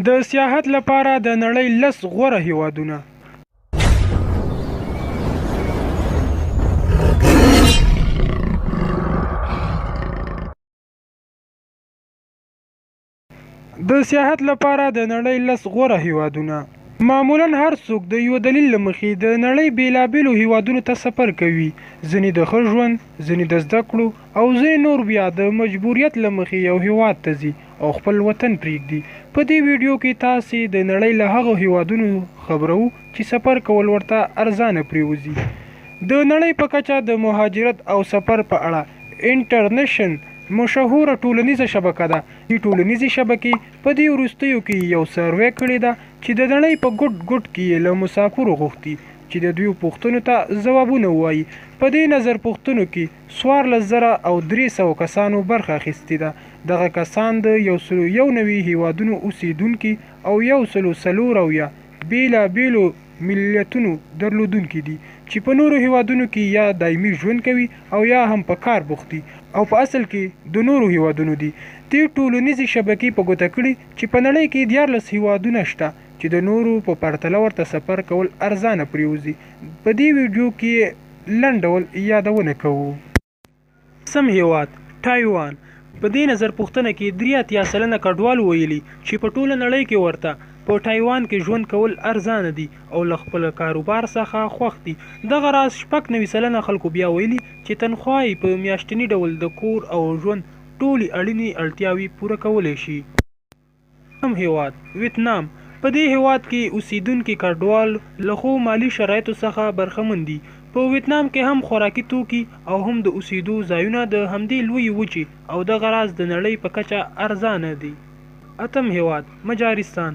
د سیاحت لپاره د نړۍ لس غوره هیوادونه. د سیاحت لپاره د نړۍ لس غوره هیوادونه. معمولاً هر څوک د یوه دلیل له مخې د نړۍ بېلابېلو هیوادونو ته سفر کوي، ځینې د ښه ژوند، ځینې د زده کړو او ځینې نور بیا د مجبوریت له مخې یو هیواد ته ځي او خپل وطن پرېږدي. په دې ویډیو کې تاسې د نړۍ له هغو هیوادونو خبروو چې سفر کول ورته ارزانه پرېوځي. د نړۍ په کچه د مهاجرت او سفر په اړه انټرنشن مشهوره ټولنیزه شبکه ده. دې ټولنیزې شبکې په دې وروستیو کې یو سروې کړې ده چې د نړۍ په ګوټ ګوټ کې یې له مسافرو غوښتي چې د دوی پوښتنو ته ځوابونه ووايي. په دې نظر پوښتنو کې 14300 کسانو برخه اخیستې ده. دغه کسان د 191 هیوادونو اوسیدونکي او 174 بیلا بیلو ملیتونو درلودونکي دي چې په نورو هیوادونو کې یا دایمي ژوند کوي او یا هم په کار بوخت دي او په اصل کې د نورو هیوادونو دي. دې ټولنیزې شبکې په ګوته کړي چې په نړۍ کې 13 هیوادونه شته چې د نورو په پرتله ورته سفر کول ارزانه پریوځي. په دې ویډیو کې یې لنډ ډول یادونه کوو. لسم هېواد، ټایوان. په دې نظر پوښتنه کې 83% کډوالو ویلي چې په ټوله نړۍ کې ورته په ټایوان کې ژوند کول ارزانه دي او له خپل کاروبار څخه خوښ دي. دغه راز 96% خلکو بیا ویلي چې تنخوا یې په میاشتني ډول د کور او ژوند ټولې اړینې اړتیاوې پوره کولی شي. دوهم هېواد، ویتنام. په دې هېواد کې اوسېدونکي کډوال له ښو مالي شرایطو څخه برخمن دي. په ویتنام کې هم خوراکي توکي او هم د اوسېدو ځایونه د همدې لویې وچې او دغه راز د نړۍ په کچه ارزانه دي. اتم هېواد، مجارستان.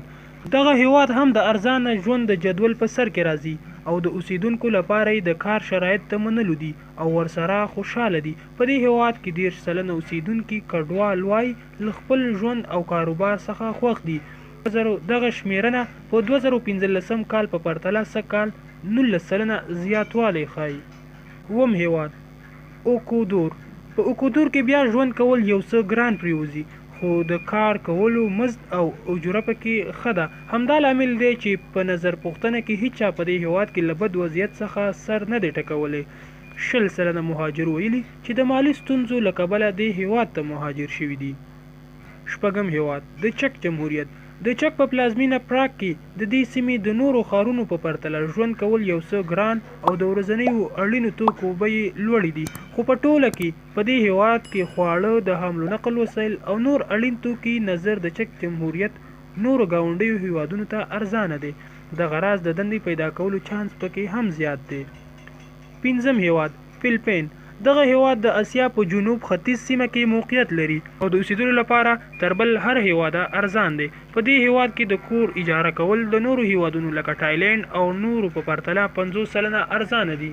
دغه هېواد هم د ارزانه ژوند د جدول په سر کې راځي او د اوسېدونکو لپاره یې د کار شرایط د منلو دي او ورسره خوشاله دي. په دې هېواد کې 30% اوسېدونکي کډوال وايي له خپل ژوند او کاروبار څخه خوښ دي. دغه شمېرنه په 2015 کال په پرتله سږ کال 19% زیاتوالی ښايي. اووم هېواد، اوکودور. په اوکودور کې بیا ژوند کول یو څه ګران پرېوځي، خو د کار کولو مزد او اجوره پکې ښه ده. همدا لامل دی چې په نظر پوښتنه کې هیچا په دې هېواد کې له بد وضعیت څخه سر نه دی ټکولی. 20% مهاجرو ویلي چې د مالي ستونزو له کبله دې هېواد ته مهاجر شوي دي. شپږم هېواد، د چک جمهوریت. د چک په پلازمینه پراګ کې د دې سیمې د نورو ښارونو په پرتله ژوند کول یو څه ګران او د ورځنیو اړینو توکو بیې لوړې دي، خو په ټوله کې په دې هېواد کې خواړه، د حمل و نقل وسایل او نور اړین توکي نظر د چک جمهوریت نورو ګاونډیو هېوادونو ته ارزانه دی. دغه راز د دندې پیدا کولو چانس پکې هم زیات دی. پنځم هېواد، فلپین. دغه هېواد د اسیا په جنوب ختیځ سیمه کې موقعیت لري او د اوسېدلو لپاره تر بل هر هېواده ارزان دی. په دې هېواد کې د کور اجاره کول د نورو هېوادونو لکه ټایلنډ او نورو په پرتله 50% ارزانه دي.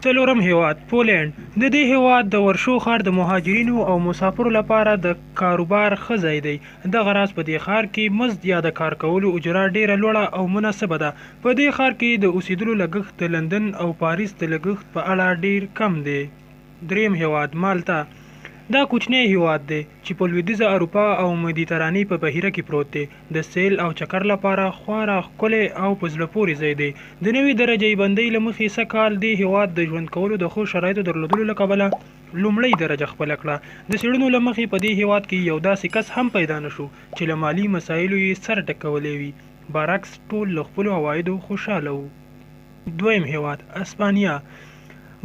څلورم هېواد، پولنډ. د دې هېواد د ورشو ښار د مهاجرینو او مسافرو لپاره د کاروبار ښه ځای دی. دغه راز په دې ښار کې مزد یا د کار کولو اجوره ډېره لوړه او مناسبه ده. په دې ښار کې د اوسېدلو لګښت د لندن او پاریس د لګښت په اړه ډېر کم دی. درېیم هېواد، مالتا. دا کوچنی هېواد دی چې په لوېدیځه اروپا او مدیترانې په بحیره کې پروت دی. د سیل او چکر لپاره خورا ښکلی او په زړه پورې ځای دی. د نوې درجه بندۍ له مخې سږ کال دې هېواد د ژوند کولو د ښو شرایطو درلودلو له کبله لومړۍ درجه خپله کړه. د څېړنو له مخې په دې هېواد کې یو داسې کس هم پیدا نه شو چې له مالي مسایلو یې سر ټکولی وي. برعکس ټول له خپلو عوایدو خوشاله وو. دویم هېواد، اسپانیا.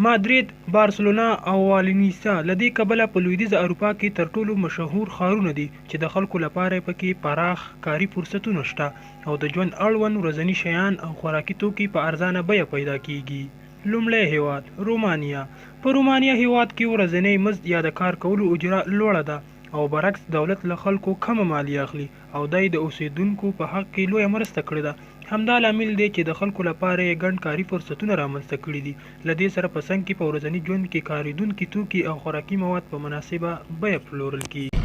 مادرید، بارسلونا او والنیسا له دې کبله په لویدیځه اروپا کې تر ټولو مشهور ښارونه دي چې د خلکو لپاره په کې پراخ کاري فرصتونه شته او د ژوند اړوند ورځني شیان او خوراکي توکي په ارزانه بیه پیدا کېږي. لومړی هېواد، رومانیا. په رومانیا هېواد کې ورځنی مزد یا د کار کولو اجوره لوړه ده او برعکس دولت له خلکو کمه مالیه اخلي او دا یې د اوسېدونکو په حق کې لویه مرسته کړې ده. همدا لامل دی چې د خلکو لپاره یې ګڼ کاري فرصتونه رامنځته کړي دي. له دې سره په څنګ کې په ورځني ژوند کې کارېدونکي توکي او خوراکي مواد په مناسبه بیه پلورل کېږي.